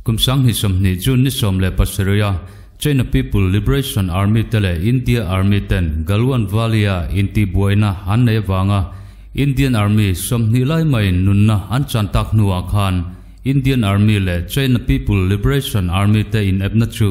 Kum 2020 June ni 17 a China People Liberation Army te leh India Army ten Galwan Valley-a intihbuaina an nei avanga Indian Army 20 lai maiin nunna an chan tak hnuah khan Indian Army leh China People Liberation Army te inepna chu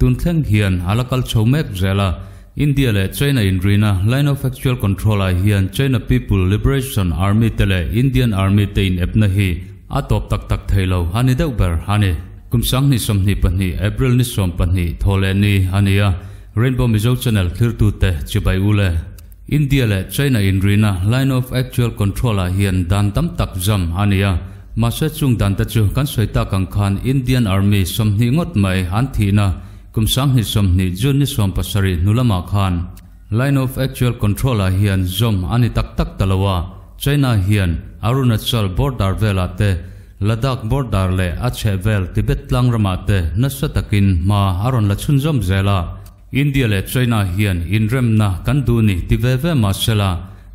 tun thleng hian a la kal chho mek zel a. India leh China inrina Line of Actual Control-ah hian China People Liberation Army te leh Indian Army te inepna hi a tawp tak tak thei lo a ni deuh ber a ni. Kum 2022 April ni 12 thawhleh ni a ni a, Rainbow Mizo Channel thlirtute chibai u le. India leh China inrina Line of Actual Control-ah hian dan tam tak zam a ni a, mahse chung dante chu kan sawi tak ang khan Indian Army 20 ngawt mai an thihna kum 2020 June ni 17 hnu lamah khan Line of Actual Control-ah hian zawm a ni tak tak ta lo a, China hian Arunachal border velah te, Ladakh border leh a chhehvel Tibet tlang ramah te nasa takin hma a rawn la chhunzawm zel a. India leh China hian inremna kan duh ni ti ve ve mah sela,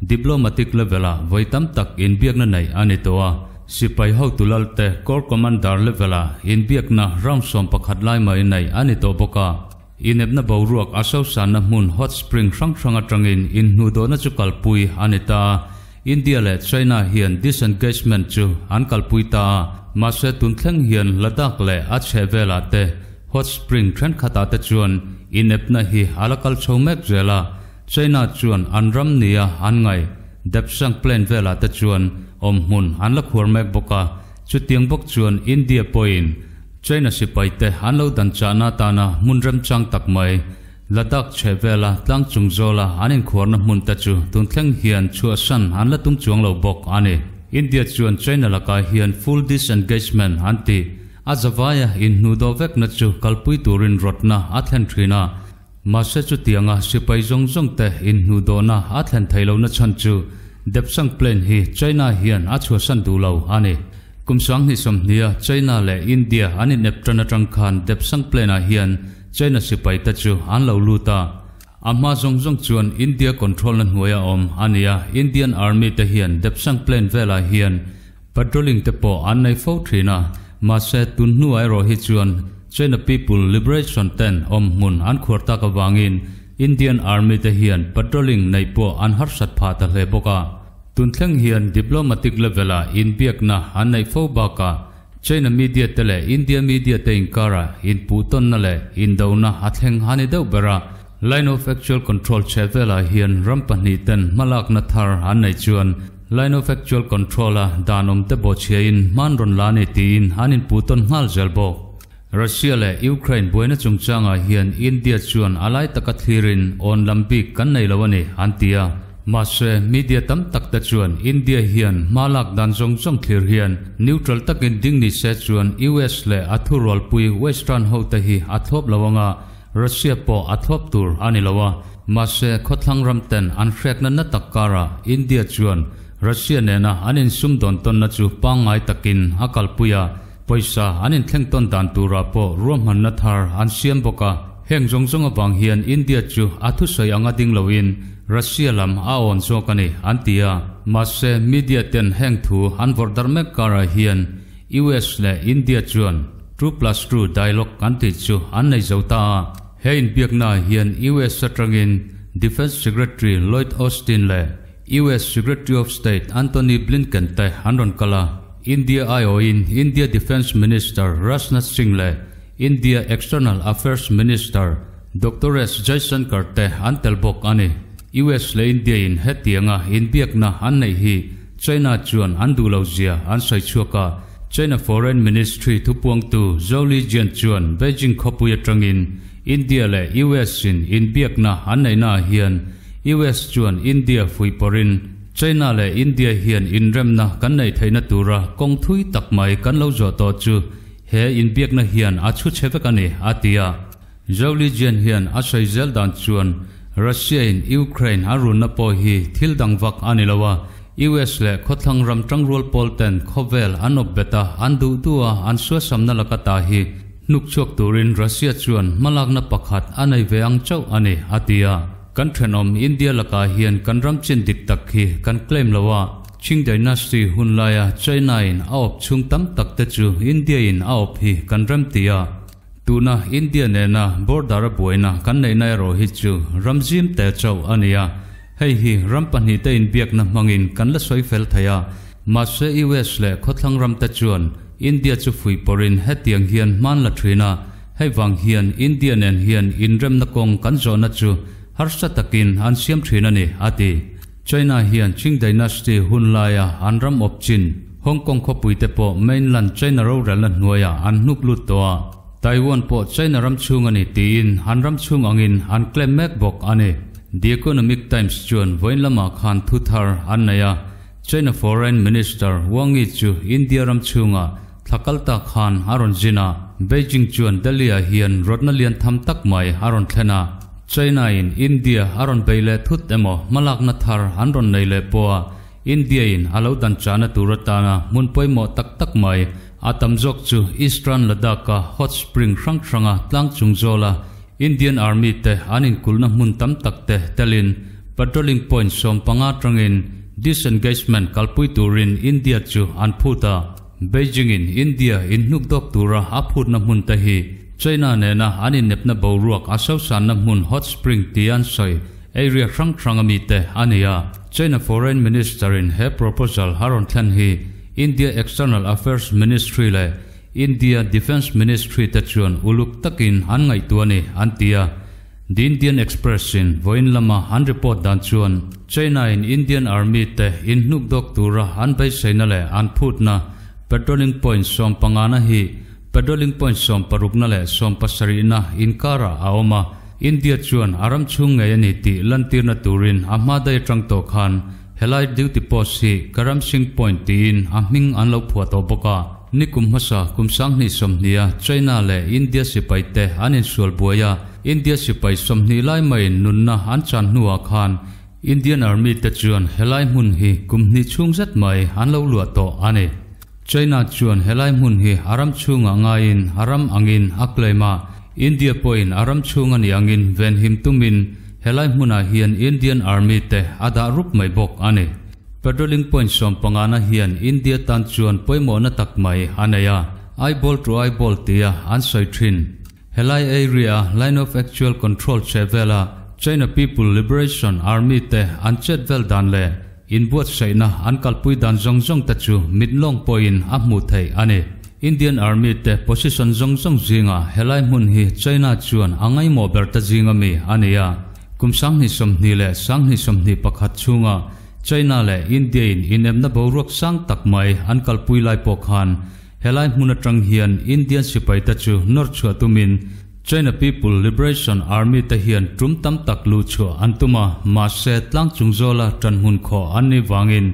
diplomatic level-ah vawi tam tak inbiakna neih a ni tawh a. Sipai hotu lalte Corps Commander level-ah inbiakna round 11 lai mai neih a ni tawh bawk a. Inepna boruak a sosanna hmun hot spring hrang hrang atangin inhnuhdawhna chu kalpui a ni ta a. India leh China hian disengagement chu an kalpui ta a, mahse tun thleng hian Ladakh leh a chhehvelah te hot spring thenkhatah te chuan inepna hi a la kal chho mek zel a. China chuan an ram nia an ngai Depsang Plain velah te chuan awm hmun an la khuar mek bawk a, chutiang bawk chuan India pawhin China sipaite an lo dan chahna atana hmun remchang tak mai Ladakh chhehvela tlang chung zawla an inkhuarna hmun te chu tun thleng hian chhuahsan an la tum chuang lo bawk a ni. India chuan China lakah hian full disengagement an ti a zavaia inhnuhdawh vekna chu kalpui turin rawtna a thlen thin a, mahse chutianga sipai zawng zawng te inhnuhdawhna a thlen thei lohna chhan chu Depsang Plain hi China hian a chhuahsan duh lo a ni. Kum 2020 a China leh India an inep tan atang khan Depsang Plain-ah hian China sipai te chu an lo lut a. A hma zawng zawng chuan India control-na hnuaia awm a ni a, Indian Army te hian Depsang Plain velah hian patrolling te pawh an nei fo thin a, mahse tun hnuah erawh hi chuan China People Liberation ten awm hmun an khuar tak avangin Indian Army te hian patrolling neih pawh an harsat phah ta hle bawk a. Tun thleng hian diplomatic level-ah inbiakna an neih fo bakah China media te leh India media te inkarah inpuhtawnna leh indona a thleng a ni deuh ber a. Line of Actual Control chhehvelah hian ram pahnih ten hmalakna thar an neih chuan Line of Actual Control-a dan awm te bawhchhiain hman rawn la a ni tiin an inpuhtawn nghal zel bawk. Russia leh Ukraine buaina chungchangah hian India chuan a lai taka thlirin awn lam bik kan nei lo a ni, an ti a. Mahse, media tam tak te chuan India hian hma lak dan zawng zawng thlir hian neutral takin ding ni se chuan US leh a thurualpui Western ho te hi a thlawp lo anga, Russia pawh a thlawp tur a ni lo a. Mahse, khawthlang ram ten an hrekna na tak karah India chuan Russia nena an insumdawn tawnna chu pangngai takin a kalpui a. Pawisa an inthleng tawn dan turah pawh ruahmanna thar an siam bawk a, heng zawng zawng avang hian India chu a thusawi anga ding loin Russia lam a awn zawk a ni, an ti a. Mahse, media ten heng thu an vawrh darh mek karah hian US leh India chuan two plus two dialogue an tih chu an nei zo ta a. He inbiaknaah hian US atangin Defence Secretary Lloyd Austin leh US Secretary of State Antony Blinken te an rawn kal a. India aiawhin India Defence Minister Rajnath Singh leh India External Affairs Minister Doctor S Jaishankar te an tel bawk a ni. US leh India in hetianga inbiakna an neih hi China chuan an duh lo zia an sawi chhuak a. China Foreign Ministry thupuangtu Zhou Lijian chuan Beijing khawpui atangin India leh US in inbiakna an neihnaah hian US chuan India fuihpawrhin China leh India hian inremna kan neih theihna tura kawng thui tak mai kan lo zawh tawh chu he inbiakna hian a chhu chhe vek a ni, a ti a. Zhou Lijian hian a sawi zel dan chuan Russia in Ukraine a runna pawh hi thil dang vak a ni lo a, US leh khawthlang ram tangrual pawl ten khawvel an awp bet a, an duh duh a an suasamna laka ta hi hnuk chhuak turin Russia chuan hmalakna pakhat a nei ve ang chauh a ni, a ti a. Kan thenawm India lakah hian kan ram chin dik tak hi kan claim lo a. Qing Dynasty hun laia China in a awp chhung tam tak te chu India in a awp hi kan rem ti a. Tuna India nena border a buaina kan neihna erawh hi chu ram zim te chauh a ni a. Hei hi ram pahnihte inbiakna hmangin kan la sawi fel thei a. Mahse US leh khawthlang ram te chuan India chu fuihpawrhin hetiang hian hman la thin a. Hei vang hian India nen hian inremna kawng kan zawhna chu harsa takin an siam thin a ni, a ti. China hian Qing Dynasty hun laia an ram awp chin Hong Kong khawpuite pawh mainland China rorelna hnuaiah an hnuk lut tawh a, Taiwan pawh China ram chhung a ni tiin an ram chhung angin an claim mek bawk a ni. The Economic Times chuan vawiin lamah khan thu thar an nei a, China Foreign Minister Wang Yi chu India ram chhungah thla kal ta khan a rawn zin a, Beijing chuan Delhi-ah hian rawtna lian tham tak mai a rawn thlen a, China-in India a rawn bei leh thut emaw hmalakna thar an rawn nei leh pawh a, India-in a lo dan chahna tur atana hmun pawimawh tak tak mai a tam zawk chu Eastern Ladakh-a hot spring hrang hranga tlang chung zawla Indian Army te an inkulhna hmun tam tak te telin patrolling point 15 atangin disengagement kalpui turin India chu an phut a. Beijing-in India inhnukdawk tura a phutna hmun te hi China nena an innepna boruak a sosanna hmun hot spring tia an sawi area hrang hrang ami te a ni a. China Foreign Minister-in he proposal a rawn thlen hi India External Affairs Ministry leh India Defence Ministry te chuan uluk takin an ngaihtuah a ni, an ti a. The Indian Express-in vawiin lama an report dan chuan China-in Indian Army te inhnukdawk tura an beiseina leh an phutna patrolling point 15na hi patrolling point 60na leh 70na inkarah a awm a, India chuan a ram chhung ngei a ni tih lantirna turin a hma daih atang tawh khan helai duty post hi Karamsing Point tiin a hming an lo phuah tawh bawk a. Nikum hmasa kum 2020 a China leh India sipai te an insual buai a, India sipai 20 lai maiin nunna an chan hnuah khan Indian Army te chuan helai hmun hi kum hnih chhung zet mai an lo luah tawh a ni. China chuan helai hmun hi a ram chhungah ngaiin a ram angin a claim a, India pawhin a ram chhung a nih angin venhim tumin helai hmunah hian Indian Army te a dah rup mai bawk a ni. Patrolling point 15 na hian India tan chuan pawimawhna tak mai a nei a, eyeball to eyeball tia an sawi thin. Helai area line of actual control che vela China People Liberation Army te an chet vel dan leh inbuatsaihna an kalpui dan zawng zawng te chu mit lawng pawhin a hmuh theih a ni. Indian Army te position zawng zawng zinga helai hmun hi China chuan a ngaimawh ber ta zinga mi a ni a. Kum 2020 leh 2021 chhunga China leh India in inemna boruak sang tak mai an kalpui lai pawh khan helai hmun atang hian Indian sipai te chu nawr chhuah tumin China People Liberation Army te hian tum tam tak lu chhuah an tuma, mahse tlang chung zawla tan hmun khaw an ni wangin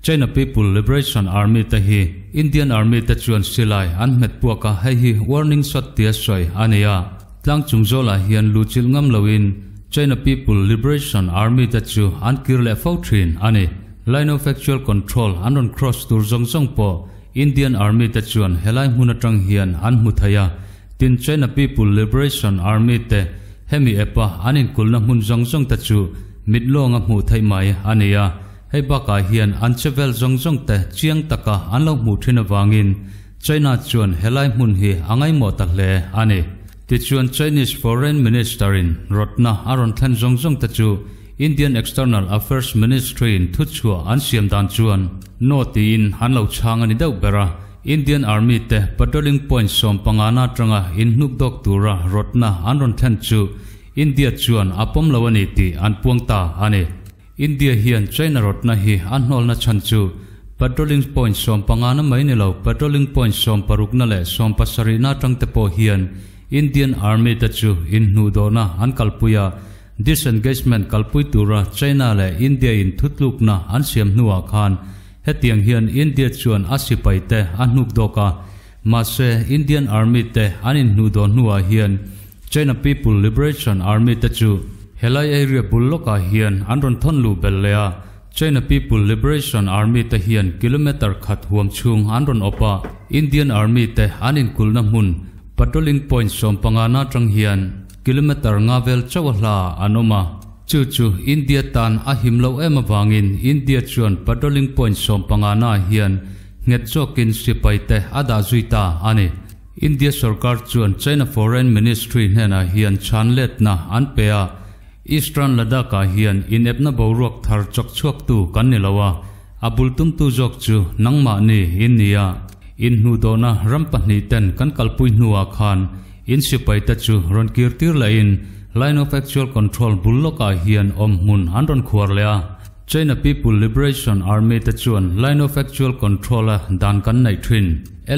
China People Liberation Army te hi Indian Army te chuan silai an hmet puaka hei hi warning shot tia sawi a ni a. Tlang chung zawla hian lu chil ngam loin China People Liberation Army te chu an kir leh fo thin a ni. Line of actual control an rawn cross tur zawng zawng pawh Indian Army te chuan helai hmun atang hian an hmu thei a. Tin China People Liberation Army te hemi epa an inkulna hmun zawng zawng te chu mit lawnga hmuh theih mai a ni a. Hei bakah hian an chevel zawng zawng te chiang taka an lo hmuh thin awangin China chuan helai hmun hi a ngaimawh ta hle a ni. Tichuan Chinese Foreign Minister in rawtna a rawn thlen zawng zawng te chu Indian External Affairs Ministry in thu chhuah an siam dan chuan no tiin an lo chhang a ni deuh ber a. Indian Army te patrolling point 15 na atanga inhnukdawk tura rawtna an rawn thlen chu India chuan a pawm lo a ni tih an puang ta a ni. India hian China rawtna hi an hnawlna chhan chu patrolling point 15 na mai ni lo patrolling point 60 na leh 70 na atang te pawh hian Indian Army te chu inhnuhdawhna an kalpuia disengagement kalpui tura China leh India in thutlukna an siam hnuah khan hetiang hian India chuan a sipai te a hnuk dawk a. Mahse Indian Army te an inhnuhdawh hnuah hian China People Liberation Army te chu helai area bul lawkah hian an rawn thawn lu bel leh a. China People Liberation Army te hian kilometer khat huam chhung an rawn awp a. Indian Army te an inkulhna hmun patrolling point 15 na atang hian kilometer nga vel chauh a hla an awm a. Chu chu India tan a him loh em avangin India chuan patrolling point 15 naah hian nghet zawkin sipai te a dah zui ta a ni. India sorkar chuan China Foreign Ministry hnenah hian chhan letna an pe a, Eastern Ladakh ah hian inepna boruak thar chawk chhuaktu kan ni lo a, a bul tumtu zawk chu nangmahni in ni a. Inhnuhdawhna ram pahnih ten kan kalpui hnuah khan in sipai te chu rawn kir tir lehin Line of Actual Control bul lawkah hian awm hmun an rawn khuar leh a. China People Liberation Army te chuan Line of Actual Control a dan kan neih thin.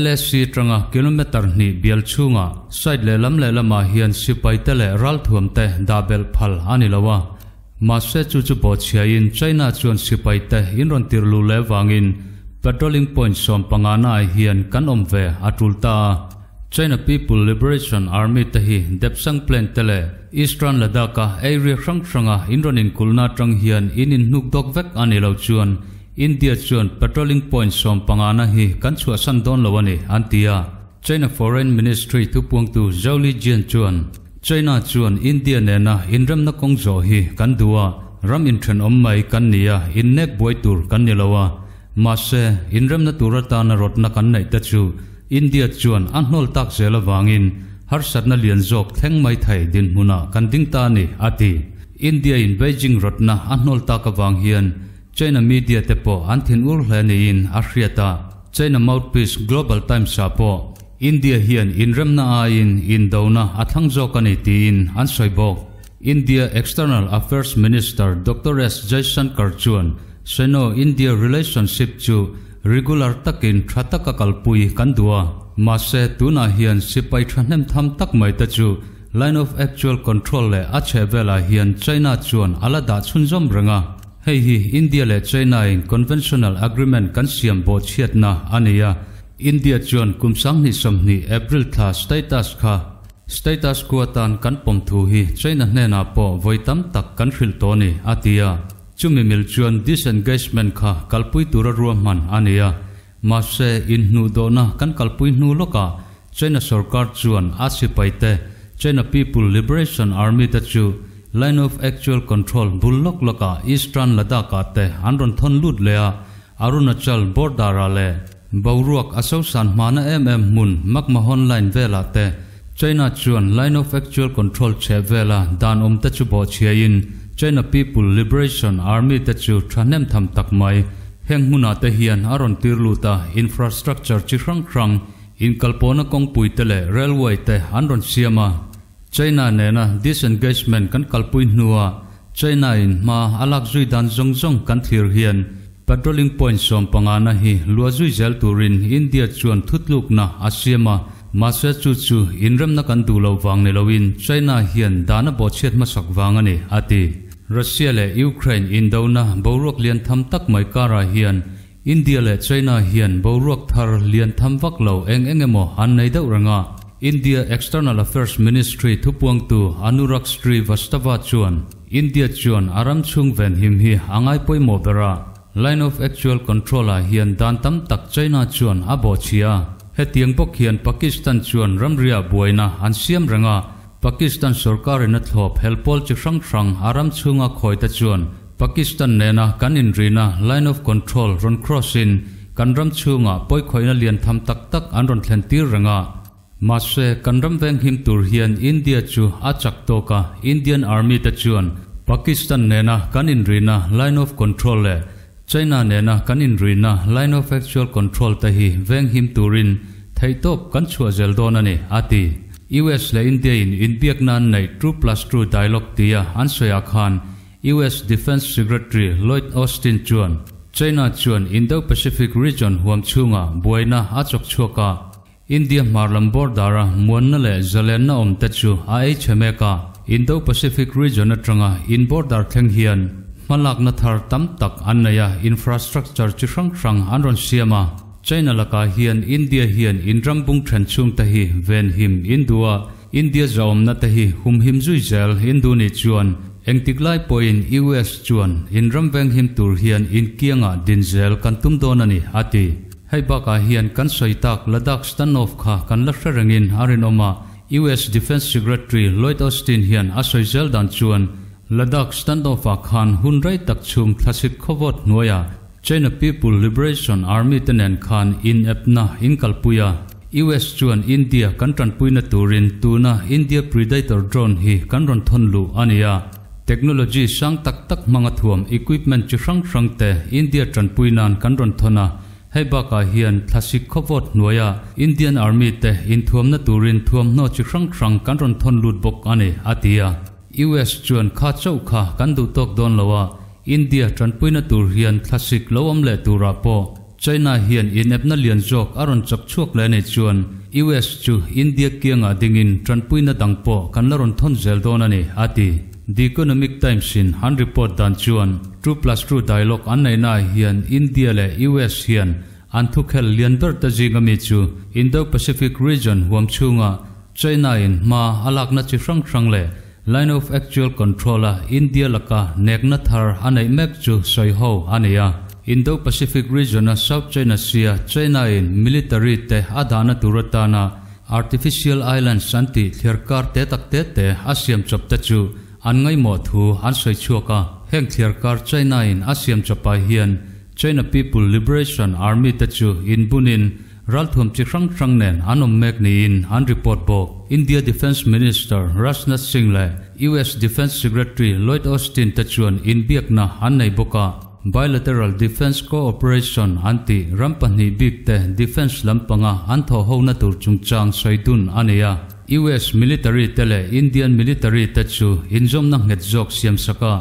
LAC atanga kilometre hnih bial chhungah side lehlam lehlamah hian sipai te leh ralthuam te dah belh phal a ni lo a. Mahse chu chu bawhchhiain China chuan sipai te in rawn tirh luh leh vangin patrolling point 15 naah hian kan awm ve a tul ta a. China People Liberation Army te hi Depsang Plain te leh Eastern Ladakh a area hrang hranga in rawn inkulhna atang hian in inhnuk dawk vek a nih loh chuan India chuan patrolling point 15 na hi kan chhuahsan dawn lo a ni, an ti a. China Foreign Ministry thupuangtu Zhao Lijian chuan, China chuan India nena inremna kawng zawh hi kan duh a, ram inthenawm mai kan ni a, innek buai tur kan ni lo a. Mahse, inremna tur atana rawtna kan neih te chu India chuan a hnawl tak zel avangin harsatna lian zawk thleng mai thei dinhmunah kan ding ta a ni, a ti. India in Beijing rawtna a hnawl tak avang hian China media te pawh an thinur hle niin a hriat a, China mouthpiece Global Times ah pawh India hian inremna aiin indona a thlang zawk a ni tiin an sawi bawk. India External Affairs Minister Doctor S Jaishankar chuan Sino-India relationship chu regular takin tha taka kalpui kan duh a, mahse tunah hian sipai thahnem tham tak mai te chu Line of Actual Control leh a chhehvelah hian China chuan a la dah chhunzawm reng a. Hei hi India leh China-in Conventional Agreement kan siam bawhchhiatna a ni a, India chuan kum 2020 April thla status kha status quo atan kan pawm thu hi China hnenah pawh vawi tam tak kan hrilh tawh a ni, a ti a. Chumi mil chuan disengagement kha kalpui tura ruahman a ni a, mahse inhnuhdawhna kan kalpui hnu lawkah China sorkar chuan a sipaite China People Liberation Army te chu Line of Actual Control bul lawk lawkah Eastern Ladakh-ah te an rawn thawn lut leh a, Arunachal border-ah leh boruak a sosan hmana em em hmun McMahon Line velah te China chuan Line of Actual Control chheh vela dan awm te chu bawhchhiain China People Liberation Army te chu thahnem tham tak mai heng hmunah te hian a rawn tir lut a, infrastructure chi hrang hrang Inkalpawhna kawngpui te leh railway te an rawn siam a, China nena disengagement kan kalpui hnua China in hma a lak zui dan zawng zawng kan thlir hian patrolling point 15 na hi luah zui zel turin India chuan thutlukna a siam a, mahse chu chu inremna kan duh loh vang ni loin China hian dan a bawhchhiat hmasak vang a ni, a ti. Russia leh Ukraine indona boruak lian tham tak mai karah hian India leh China hian boruak thar lian tham vak lo eng eng emaw an nei deuh reng a. India External Affairs Ministry thupuangtu Anurag Srivastava chuan India chuan a ram chhung venhim hi a ngai pawimawh ber a, Line of Actual Control ah hian dan tam tak China chuan a bawhchhia a. Hetiang bawk hian Pakistan chuan ramriah buaina an siam reng a, Pakistan sorkarin a thlawp helpawl chi hrang hrang a ram chhunga khawi te chuan Pakistan nena kan inrina Line of Control rawn cross in kan ram chhungah pawikhawihna lian tham tak tak an rawn thlen tir reng a. Mahse, kan ram venghim tur hian India chu a chak tawk a, Indian Army te chuan Pakistan nena kan inrina Line of Control leh China nena kan inrina Line of Actual Control te hi venghim turin theihtawp kan chhuah zel dawn a ni, a ti. US leh India in inbiakna an neih Two Plus Two Dialogue tia an sawiah khan US Defence Secretary Lloyd Austin chuan China chuan Indo-Pacific region huam chhungah buaina a chawk chhuak a, India hmar lam border-a muanna leh zalenna awm te chu a ei chhe mek a. Indo-Pacific region atanga in border thleng hian hmalakna thar tam tak an nei a, infrastructure chi hrang hrang an rawn siam a. China lakah hian India hian inram bung then chhungte hi venhim in duh a, India zahawmna te hi humhim zui zel in duh nih chuan engtik lai pawhin US chuan inram venghim tur hian inkiangah din zel kan tum dawn a ni, a ti. Hei bakah hian kan sawi tak Ladakh standoff kha kan la hre rengin a rinawm a, US Defence Secretary Lloyd Austin hian a sawi zel dan chuan Ladakh standoff-ah khan hun rei tak chhung thlasik khawvawt hnuaiah China People Liberation Army te nen khan inepna in kalpui a. US chuan India kan tanpuina turin tuna India Predator drone hi kan rawn thawn luh a ni a. Technology sang tak tak hmanga thuam equipment chi hrang hrang te India tanpui nan kan rawn thawn a. Hei bakah hian thlasik khawvawt hnuaia Indian Army te inthuamna turin thuamhnaw chi hrang hrang kan rawn thawn lut bawk a ni, a ti a. US chuan kha chauh kha kan duh tawk dawn lo a, India tanpuina tur hian thlasik lo awm leh turah pawh China hian inepna lian zawk a rawn chak chhuak leh anih chuan US chu India kiangah dingin tanpuina dang pawh kan la rawn thawn zel dawn a ni, a ti. The Economic Times in an report dan chuan Two plus two dialogue an neihnaah hian India leh US hian an thukhel lian ber te zinga mi chu Indo-Pacific region huam chhunga China in hma a lakna chi hrang hrang leh Line of Actual Control a India laka nekna thar a neih mek chu sawi ho a ni a. Indo-Pacific region a South China Sea a China in military te a dahna tur atana Artificial Islands an tih thliarkar te tak te te a siam chawp te chu an ngaihmawh thu an sawi chhuak a. Heng thliarkar China in a siam chawpah hian China People Liberation Army te chu inbunin Ralthuam chi hrang hrang nen an awm mek niin an report bawk. India Defence Minister Rajnath Singh leh US Defence Secretary Lloyd Austin te chuan inbiakna an nei bawk a. Bilateral Defence Cooperation an tih ram pahnih bik te defence lampanga an thawhhona tur chungchang sawi dun a ni a. US military te leh Indian military te chu inzawmna nghet zawk siamsak a.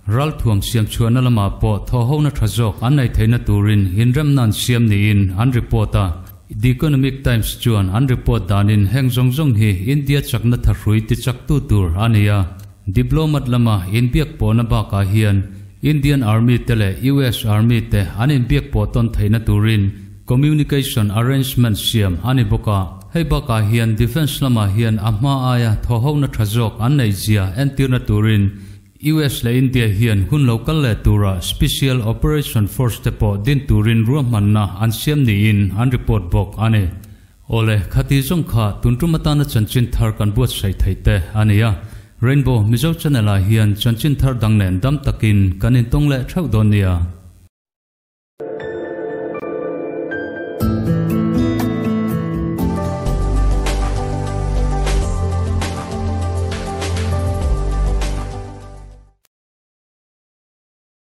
Ralthuam siam chhuahna lamah pawh thawhhona tha zawk an nei theihna turin inremna an siam niin an report a. The Economic Times chuan an report danin heng zawng zawng hi India chakna thahrui tichaktu tur a ni a. Diplomat lama inbiak pawhna bakah hian Indian Army te leh US Army te an inbiak pawh tawn theihna turin communication arrangement siam a ni bawk a. Hei bakah hian defence lamah hian a hma aia thawhhona tha zawk an neihzia entirna turin US leh India hian hun lo kal leh tura Special Operation Force te pawh din turin ruahmanna an siam niin an report bawk a ni. Awle, khati zawng kha tun tum atana chanchin thar kan buatsaih theih te a ni a. Rainbow Mizo Channel ah hian chanchin thar dang nen dam takin kan intawng leh theuh dawn nia.